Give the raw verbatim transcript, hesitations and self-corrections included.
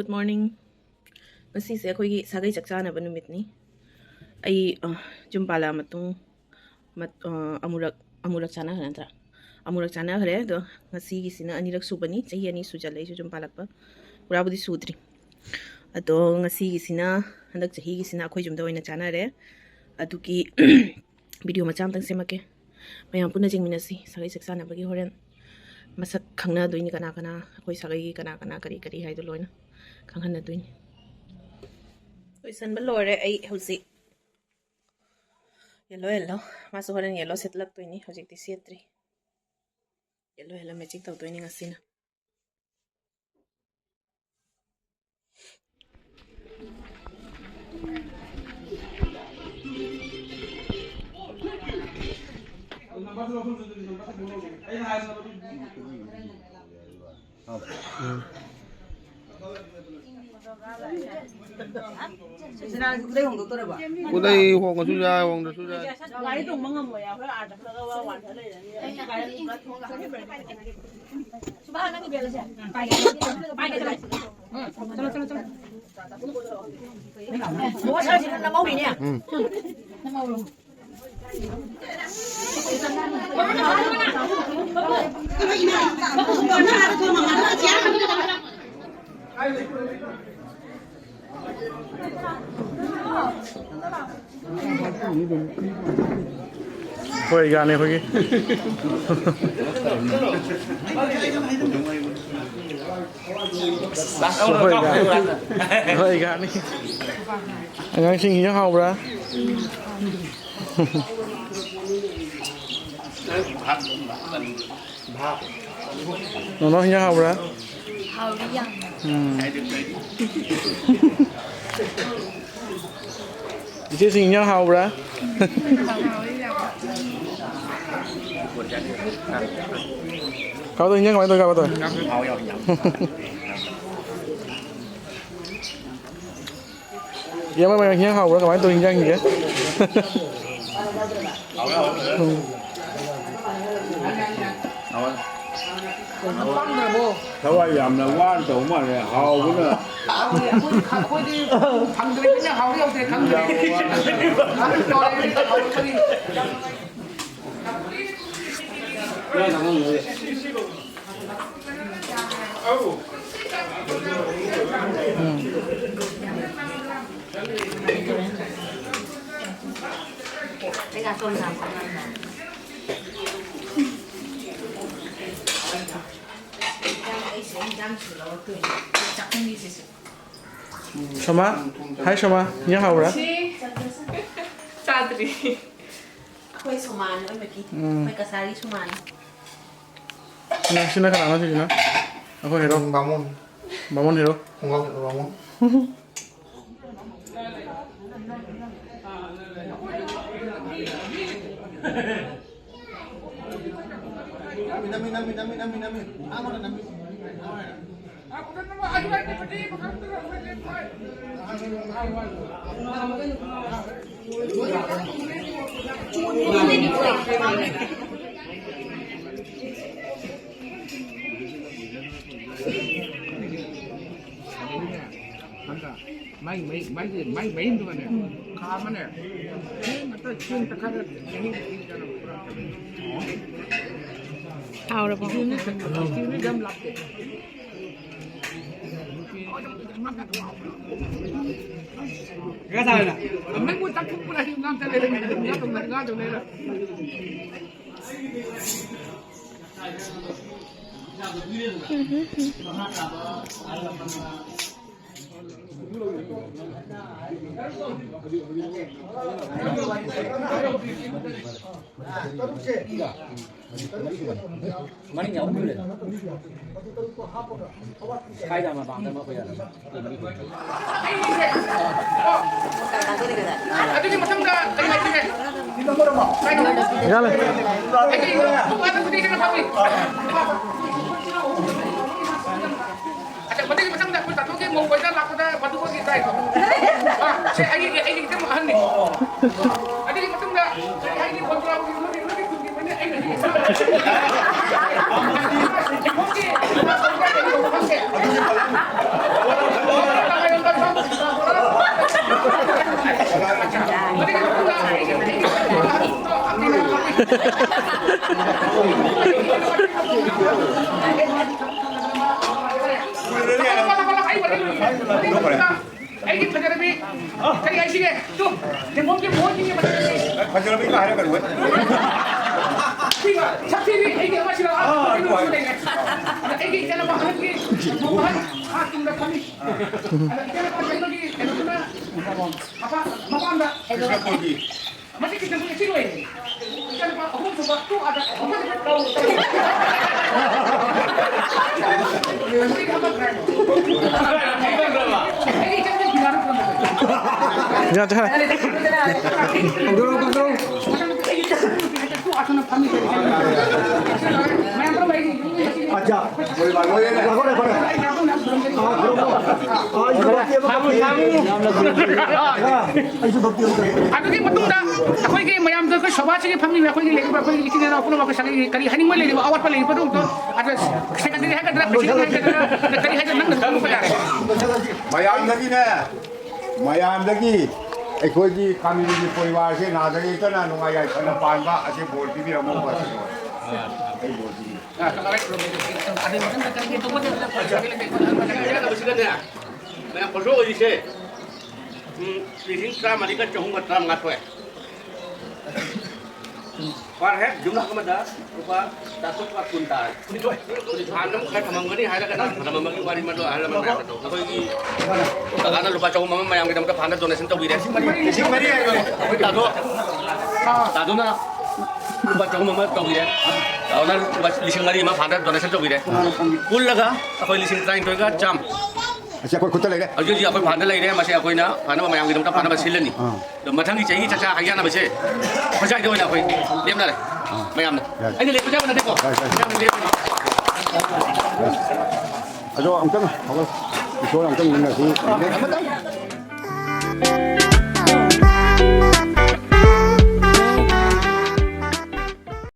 Good morning. ꯉꯁꯤꯁꯦ ꯑꯩꯈꯣꯏꯒꯤ ꯁꯥꯒꯩ ꯆꯥꯛ ꯆꯥꯅꯕ ꯅꯨꯃꯤꯠꯅꯤ꯫ ꯑꯩ, ꯑ, ꯌꯨꯝ ꯄꯥꯜꯂꯛꯑ ꯃꯇꯨꯡ ꯃꯠ-, ꯑ, ꯑꯃꯨꯔꯛ, ꯑꯃꯨꯔꯛ ꯆꯥꯅꯈ꯭ꯔꯦ ꯅꯠꯇ꯭ꯔꯥ? ꯑꯃꯨꯔꯛ ꯆꯥꯅꯈ꯭ꯔꯦ꯫ ꯑꯗꯣ ꯉꯁꯤꯒꯤꯁꯤꯅ ꯑꯅꯤꯔꯛ ꯁꯨꯕꯅꯤ꯫ ꯆꯍꯤ ꯑꯅꯤ ꯁꯨꯖꯜꯂꯦ ꯑꯩꯁꯨ ꯌꯨꯝ ꯄꯥꯜꯂꯛꯄ꯫ ꯄꯨꯔꯥꯕꯨꯗꯤ ꯁꯨꯗ꯭ꯔꯤ꯫ ꯑꯗꯣ ꯉꯁꯤꯒꯤꯁꯤꯅ, ꯍꯟꯗꯛ ꯆꯍꯤꯒꯤꯁꯤꯅ ꯑꯩꯈꯣꯏ ꯌꯨꯝꯗ ꯑꯣꯏꯅ ꯆꯥꯅꯔꯦ꯫ ꯑꯗꯨꯒꯤ video ꯃꯆꯥ ꯑꯝꯇꯪ ꯁꯦꯝꯃꯛꯀꯦ꯫ ꯃꯌꯥꯝ ꯄꯨꯟꯅ ꯌꯦꯡꯃꯤꯟꯅꯁꯤ꯫ ꯁꯥꯒꯩ ꯆꯥꯛ ꯆꯥꯅꯕꯒꯤ ꯍꯣꯔꯦꯟ ꯃꯁꯛ ꯈꯪꯅꯗꯣꯏꯅꯤ, ꯀꯅꯥ ꯀꯅꯥ, ꯑꯩꯈꯣꯏ ꯁꯥꯒꯩꯒꯤ ꯀꯅꯥ ꯀꯅꯥ ꯀꯔꯤ ꯀꯔꯤ ꯍꯥꯏꯗꯣ ꯂꯣꯏꯅ ꯈꯪꯍꯟꯅꯗꯣꯏꯅꯤ꯫ ꯂꯣꯏꯁꯟꯕ ꯂꯣꯏꯔꯦ ꯑꯩ ꯍꯧꯖꯤꯛ꯫ Yellow, yellow꯫ ꯃꯥꯁꯨ ꯍꯣꯔꯦꯟ yellow ꯁꯦꯠꯂꯛꯇꯣꯏꯅꯤ, ꯍꯧꯖꯤꯛꯇꯤ ꯁꯦꯠꯇ꯭ꯔꯤ꯫ Yellow, yellow matching ꯇꯧꯗꯣꯏꯅꯤ ꯉꯁꯤꯅ꯫ ꯈꯨꯗꯩ ꯍꯣꯡꯉꯁꯨ ꯌꯥꯏ, ꯍꯣꯡꯗ꯭ꯔꯁꯨ ꯌꯥꯏ꯫ ꯒꯥꯔꯤ ꯇꯣꯡꯕ ꯉꯝꯃꯣꯏ, ꯑꯩꯈꯣꯏ ꯑꯥꯗ ꯆꯠꯂꯒ ꯋꯥꯟꯊ ꯂꯩꯔꯅꯤ꯫ ꯁꯨꯕꯥ, ꯅꯪꯒꯤ ꯕꯦꯜꯁꯦ꯫ ꯄꯥꯏꯒꯦ, ꯄꯥꯏꯒꯦ, ꯆꯠꯂꯣ꯫ ꯆꯠꯂꯣ, ꯆꯠꯂꯣ, ꯆꯠꯂꯣ꯫ ꯎꯝ꯫ ꯍꯣꯏ, ꯌꯥꯅꯤ ꯑꯩꯈꯣꯏꯒꯤ꯫ ꯍꯣꯏ, ꯌꯥꯅꯤ꯫ ꯍꯣꯏ, ꯌꯥꯅꯤ꯫ ꯑꯉꯥꯡꯁꯤꯡ, ꯏꯟꯖꯥꯡ ꯍꯥꯎꯕ꯭ꯔꯥ? ꯅꯣꯅꯣ, ꯍꯤꯟꯖꯥꯡ ꯍꯥꯎꯕ꯭ꯔꯥ? ꯍꯥꯎꯏ ꯌꯥꯝꯅ꯫ ꯎꯝ꯫ ꯏꯆꯦꯁꯤꯡ, ꯍꯤꯟꯖꯥꯡ ꯍꯥꯎꯕ꯭ꯔꯥ? ꯍꯥꯎꯏ ꯌꯥꯝꯅ꯫ ꯀꯥꯎꯗꯣ, ꯍꯤꯟꯖꯥꯡ ꯀꯃꯥꯏꯅ ꯇꯧꯔꯤ, ꯀꯥꯎꯗꯣ? ꯏꯌꯥꯝꯕ, ꯃꯌꯥꯝ ꯍꯤꯟꯖꯥꯡ ꯍꯥꯎꯕ꯭ꯔꯥ? ꯀꯃꯥꯏꯅ ꯇꯧꯔꯤ ꯍꯤꯟꯖꯥꯡꯁꯤꯡꯁꯦ? ꯎꯝ꯫ ꯊꯋꯥꯏ ꯌꯥꯝꯅ ꯋꯥꯅ ꯇꯧ ꯃꯥꯜꯂꯦ, ꯍꯥꯎꯕꯅ꯫ ꯍꯥꯎꯔꯦ꯫ ꯑꯩꯈꯣꯏꯗꯤ ꯈ-, ꯑꯩꯈꯣꯏꯗꯤ ꯐꯪꯗ꯭ꯔꯤꯕꯅꯤꯅ ꯍꯥꯎꯔꯤ ꯍꯥꯎꯇꯦ ꯈꯪꯗ꯭ꯔꯦ꯫ ꯍꯥꯎꯔꯛꯄꯗꯤ ꯁꯣꯃꯥ, ꯍꯥꯏ ꯁꯣꯃꯥ, ꯏꯟꯖꯥꯡ ꯍꯥꯎꯕ꯭ꯔꯥ? ꯁꯤ ꯆꯥꯗ꯭ꯔꯤ꯫ ꯑꯩꯈꯣꯏ ꯁꯣꯃꯥꯅ ꯑꯣꯏꯃꯛꯀꯤ꯫ ꯎꯝ꯫ ꯑꯩꯈꯣꯏ ꯀꯁꯥꯔꯤ ꯁꯣꯃꯥꯅ꯫ ꯀꯅꯥ, ꯁꯤꯅ ꯀꯅꯥꯅꯣ ꯁꯤꯁꯤꯅ? ꯑꯩꯈꯣꯏ ꯍꯦꯔꯣ꯫ ꯕꯥꯃꯣꯟ꯫ ꯕꯥꯃꯣꯟ ꯍꯦꯔꯣ꯫ ꯈꯣꯡꯒ꯭ꯔꯥꯎ ꯁꯦꯠꯄ ꯕꯥꯃꯣꯟ꯫ ꯅꯝꯃꯤ, ꯅꯝꯃꯤ, ꯅꯝꯃꯤ, ꯅꯝꯃꯤ, ꯅꯝꯃꯤ, ꯅꯝꯃꯤ, ꯅꯝꯃꯤ, ꯅꯝꯃꯤ, ꯅꯝꯃꯤ꯫ ꯃꯥꯏ, ꯃꯩ, ꯃꯥꯏꯒꯤ, ꯃꯥꯏ ꯃꯌꯨꯝꯗꯨꯒꯅꯦ, ꯈꯥ ꯑꯃꯅꯦ, ꯆꯦꯡ ꯈꯛꯇ, ꯆꯦꯡ ꯇꯛꯈꯥꯏꯔ ꯆꯦꯡꯍꯤ ꯄꯤꯗꯅ ꯄꯨꯔꯛꯇꯕꯅꯤ꯫ ꯍꯥꯎꯔꯕꯣ? ꯆꯦꯡꯅꯤ ꯌꯥꯝ ꯂꯥꯞꯇꯦ꯫ ꯀꯀꯥ ꯁꯥꯔꯅ? ꯃꯩ ꯃꯨꯠ ꯆꯥꯛ ꯊꯣꯡꯕꯅ ꯍꯧꯖꯤꯛ ꯉꯥꯝꯇ ꯂꯩꯔꯦ, ꯉꯥ ꯊꯣꯡꯕ, ꯉꯥ ꯊꯣꯡ ꯂꯩꯔꯦ꯫ ꯃꯅꯤꯡ ꯌꯥꯎꯕ ꯂꯩ꯫ ꯀꯥꯏꯗ ꯃꯄꯥꯟꯗ ꯑꯃ ꯑꯩꯈꯣꯏ ꯌꯥꯗꯕ? ꯑꯗꯨꯒꯤ ꯃꯊꯪꯗ ꯀꯔꯤ ꯍꯥꯏꯁꯤꯒꯦ? ꯌꯥꯔꯦ꯫ ꯑꯩꯒꯤ ꯄꯨꯡ ꯑꯗꯨ ꯈꯨꯗꯤꯡꯒꯤ ꯀꯩꯅꯣ ꯐꯝꯃꯤ꯫ ꯑꯗ ꯃꯗꯨꯒꯤ ꯃꯊꯪꯗ ꯑꯩꯈꯣꯏ ꯇꯥꯊꯣꯛꯀꯤ ꯃꯧ ꯀꯣꯏꯗ ꯂꯥꯛꯄꯗ ꯃꯗꯨ ꯑꯣꯏꯒꯤ ꯇꯥꯏꯀꯣ꯫ ꯑꯥ, ꯁꯤ ꯑꯩꯒꯤ, ꯑꯩꯒꯤ ꯏꯇꯩꯃ ꯑꯍꯟꯅꯤ꯫ ꯑꯗꯨꯒꯤ ꯃꯇꯨꯡꯗ ꯑꯩꯒꯤ ꯐꯣꯟ ꯇꯧꯔꯛꯄꯒꯤ ꯃꯣꯏꯒꯤ, ꯃꯣꯏꯒꯤ ꯈꯨꯟꯒꯤ ꯃꯅꯦ ꯑꯩꯅ ꯑꯩꯒꯤ ꯐꯖꯔꯕꯤ, ꯀꯔꯤ ꯍꯥꯏꯁꯤꯒꯦ? ꯇꯨ, ꯇꯦꯡꯈꯣꯝꯒꯤ ꯃꯣꯍꯣꯟꯁꯤꯡꯒꯤ ꯐꯖꯔꯕꯤ꯫ ꯐꯖꯔꯕꯤ ꯀ ꯍꯥꯏꯔꯛꯀꯅꯨ꯫ ꯊꯤꯕ, ꯁꯛ ꯊꯤꯕꯤ, ꯑꯩꯒꯤ ꯑꯃꯁꯤꯅ ꯑꯥ, ꯑꯥ, ꯇꯨ ꯂꯩꯔꯦ꯫ ꯑꯗ ꯑꯩꯒꯤ ꯏꯆꯥꯅꯨꯄꯥ ꯑꯍꯟꯒꯤ ꯃꯣꯍꯣꯟ ꯑꯥ ꯇꯨꯡꯗ ꯐꯝꯃꯤ꯫ ꯑꯗ ꯏꯆꯥꯅꯨꯄꯥ ꯑꯍꯟꯒꯤ ꯀꯩꯅꯣꯗꯨꯅ ꯃꯄꯥ-, ꯃꯄꯥꯝꯗ꯫ ꯀ꯭ꯔꯤꯁꯅꯄꯨꯔꯒꯤ꯫ ꯃꯁꯤ ꯈꯤꯇꯪ ꯌꯦꯡꯁꯤꯜꯂꯣꯏ꯫ ꯏꯆꯥꯅꯨꯄꯥ ꯑꯍꯨꯝꯁꯨꯕ ꯇꯣꯛꯑꯒ ꯑꯍꯨꯝꯁꯨꯕ ꯇꯧ꯫ ꯌꯥꯗ꯭ꯔꯦ꯫ ꯃꯌꯥꯝ ꯄꯨꯝꯅꯃꯛ ꯑꯩꯒꯤ ꯑꯗꯨꯒꯤ ꯃꯇꯨꯡꯗ ꯑꯩꯈꯣꯏꯒꯤ ꯃꯌꯥꯝꯗ ꯑꯩꯈꯣꯏ ꯁꯣꯚꯥꯁꯤꯒꯤ ꯐꯝꯃꯤꯕ ꯑꯩꯈꯣꯏꯒꯤ ꯂꯩꯔꯤꯕ ꯑꯩꯈꯣꯏꯒꯤ ꯏꯆꯤꯟ ꯏꯅꯥꯎ ꯄꯨꯝꯅꯃꯛ ꯑꯩꯈꯣꯏ ꯁꯥꯒꯩꯒꯤ ꯀꯔꯤ ꯍꯥꯏꯅꯤꯡꯕ ꯂꯩꯔꯤꯕ ꯑꯋꯥꯠꯄ ꯂꯩꯔꯤꯕꯗꯣ ꯑꯝꯇ ꯑꯗ ꯁꯦꯀ꯭ꯔꯦꯇꯔꯤ ꯍꯥꯏꯒꯗ꯭ꯔꯥ ꯄ꯭ꯔꯦꯁꯤꯗꯦꯟ ꯍꯥꯏꯒꯗ꯭ꯔꯥ ꯀꯔꯤ ꯍꯥꯏꯒꯗ꯭ꯔꯥ ꯅꯪꯅ ꯈꯪꯕ ꯇꯥꯔꯦ꯫ ꯃꯌꯥꯝꯗꯒꯤꯅꯦ, ꯃꯌꯥꯝꯗꯒꯤ ꯑꯩꯈꯣꯏꯒꯤ ꯀꯥꯃꯤꯅꯤꯒꯤ ꯄꯣꯔꯤꯕꯥꯔꯁꯦ ꯅꯥꯗ ꯌꯦꯛꯇꯅ ꯅꯨꯡꯉꯥꯏ ꯌꯥꯏꯐꯅ ꯄꯥꯟꯕ ꯑꯁꯤ ꯕꯣꯔ ꯄꯤꯕꯤꯔꯝꯃꯣ꯫ ꯑꯩ ꯕꯣꯔ ꯄꯤꯕꯤꯔꯦ꯫ ꯃꯌꯥꯝ ꯈꯣꯔꯁꯥ ꯑꯣꯏꯔꯤꯁꯦ, ꯎꯝ, ꯂꯤꯁꯤꯡ ꯇꯔꯥꯃꯔꯤꯒ ꯆꯍꯨꯝꯒ ꯇꯔꯥꯃꯉꯥ ꯊꯣꯛꯑꯦ꯫ Per head ꯌꯨꯝꯂꯛ ꯑꯃꯗ ꯂꯨꯄꯥ ꯆꯥꯇ꯭ꯔꯨꯛꯀ ꯀꯨꯟ ꯇꯥꯔꯦ꯫ ꯐꯥꯟꯗ ꯑꯃꯨꯛ ꯈꯔ ꯊꯝꯃꯝꯒꯅꯤ ꯍꯥꯏꯔꯒꯅ ꯊꯝꯃꯝꯕꯒꯤ ꯋꯥꯔꯤ ꯃꯗꯣ ꯑꯍꯜ ꯂꯃꯟ ꯃꯌꯥꯝꯅ ꯇꯧ-, ꯑꯩꯈꯣꯏꯒꯤ ꯀꯀꯥꯅ ꯂꯨꯄꯥ ꯆꯍꯨꯝ ꯑꯃ ꯃꯌꯥꯝꯒꯤꯗꯃꯛꯇ ꯐꯥꯟꯗ donation ꯇꯧꯕꯤꯔꯦ꯫ ꯂꯤꯁꯤꯡ ꯃꯔꯤ ꯍꯥꯏꯕꯅꯦ꯫ ꯑꯩꯈꯣꯏ ꯇꯥꯗꯣ, ꯇꯥꯗꯣꯅ ꯂꯨꯄꯥ ꯆꯍꯨꯝ ꯑꯃ ꯇꯧꯕꯤꯔꯦ꯫ ꯇꯥꯗꯣꯅ ꯂꯨꯄꯥ ꯂꯤꯁꯤꯡ ꯃꯔꯤ ꯑꯃ ꯐꯥꯟꯗ donation ꯇꯧꯕꯤꯔꯦ꯫ ꯄꯨꯜꯂꯒ ꯑꯩꯈꯣꯏ ꯂꯤꯁꯤꯡ ꯇꯔꯥꯅꯤꯊꯣꯏꯒ ꯆꯥꯝ꯫ ꯑꯁꯤ ꯑꯩꯈꯣꯏ ꯈꯨꯠꯇ ꯂꯩꯔꯦ꯫ ꯍꯧꯖꯤꯛ ꯍꯧꯖꯤꯛ ꯑꯩꯈꯣꯏ ꯐꯥꯟꯗ ꯂꯩꯔꯦ꯫ ꯃꯁꯤ ꯑꯩꯈꯣꯏꯅ ꯐꯅꯕ ꯃꯌꯥꯝꯒꯤꯗꯃꯛꯇ ꯐꯅꯕ ꯁꯤꯜꯂꯅꯤ꯫ ꯑꯥ꯫ ꯑꯗꯣ ꯃꯊꯪꯒꯤ ꯆꯍꯤꯒꯤ ꯆꯥꯛꯆꯥ ꯍꯩꯖꯥꯟꯅꯕꯁꯦ ꯑꯩꯈꯣꯏ ꯁ꯭ꯋꯥꯏꯗ ꯑꯣꯏꯅ ꯑꯩꯈꯣꯏ ꯂꯦꯞꯅꯔꯦ꯫ ꯑꯥ꯫ ꯃꯌꯥꯝꯅ꯫ ꯌꯥꯏ꯫ ꯑꯩꯅ ꯂꯦꯞꯄ ꯌꯥꯕ ꯅꯠꯇꯦꯀꯣ꯫ ꯌꯥꯏ, ꯌꯥꯏ꯫ ꯃꯌꯥꯝꯅ ꯂꯦꯞꯄꯅꯤ꯫ ꯑꯗꯣ ꯑꯃꯨꯛꯇꯪ ꯍꯧꯒꯠ-, ꯏꯁꯣꯔ ꯑꯃꯨꯛꯇꯪ ꯅꯤꯡꯉꯁꯤ꯫ ꯑꯃꯇꯪ꯫